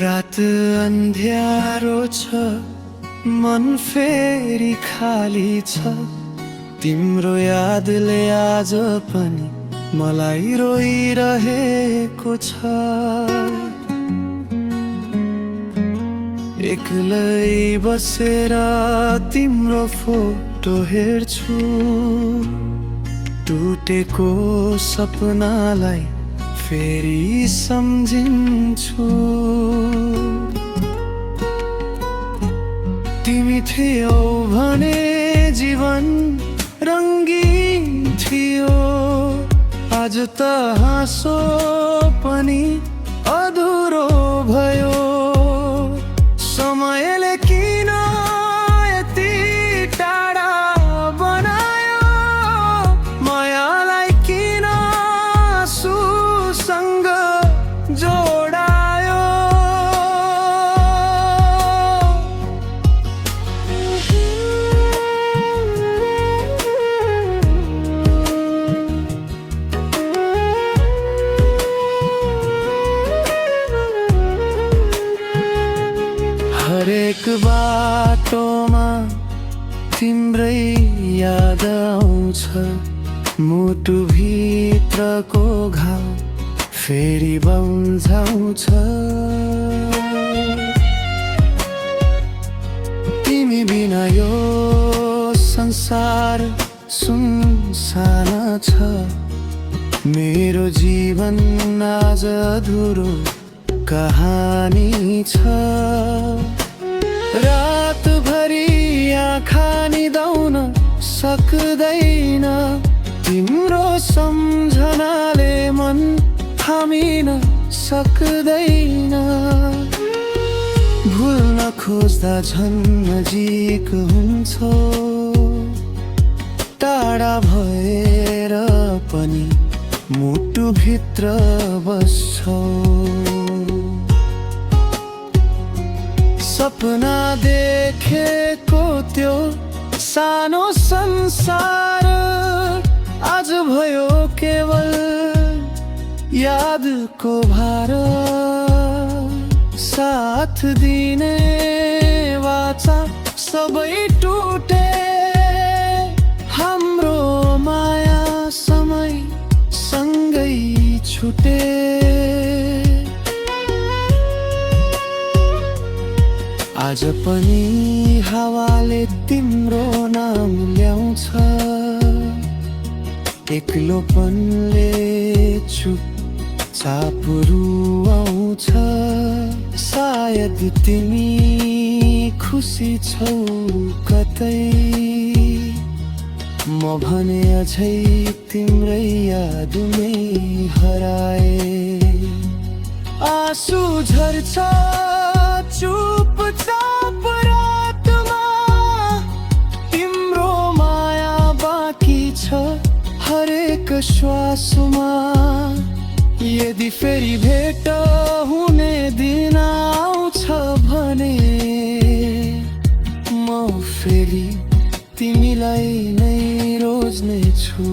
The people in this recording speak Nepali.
रात अन्ध्यारो छ, मन फेरि खाली छ। तिम्रो यादले आज पनि मलाई रोइरहेको छ। एक्लै बसेर तिम्रो फोटो हेर्छु, टुटेको सपनालाई फेरि सम्झिन्छु। तिमी थियौ भने जीवन रङ्गीन थियो, आज त हाँसो पनि अधुरो भयो। समयले किन यति टाढा बनायो, मायालाई किन आँसुसँग जोडायो। हरेक बाटोमा तिम्रै याद आउँछ, मुटुभित्रको घाउ फेरि बन्झाउँछ। तिमी बिना यो संसार सुनसान छ, मेरो जीवन आज अधुरो कहानी छ। रातभरि आँखा निदाउन सक्दैन, तिम्रो सम्झनाले मन थामिन सक्दैन। भुल्न खोज्दा झन् नजिक हुन्छौ, टाढा भएर पनि मुटुभित्र बस्छौ। सपना देखेको त्यो सानो संसार आज भयो केवल यादको भार। साथ दिने वाचा सबै टुटे, हाम्रो माया समय सँगै छुटे। आज पनि हावाले तिम्रो नाम ल्याउँछ, एक्लोपनले चुपचाप रुवाउँछ। सायद तिमी खुसी छौ कतै, म भने अझै तिम्रै यादमै हराए। आँसु झर्छ चुपचाप रातमा, तिम्रो माया बाँकी छ हरेक श्वासमा। यदि फेरि भेट हुने दिन आउँछ भने, म फेरि तिमीलाई नै रोज्नेछु।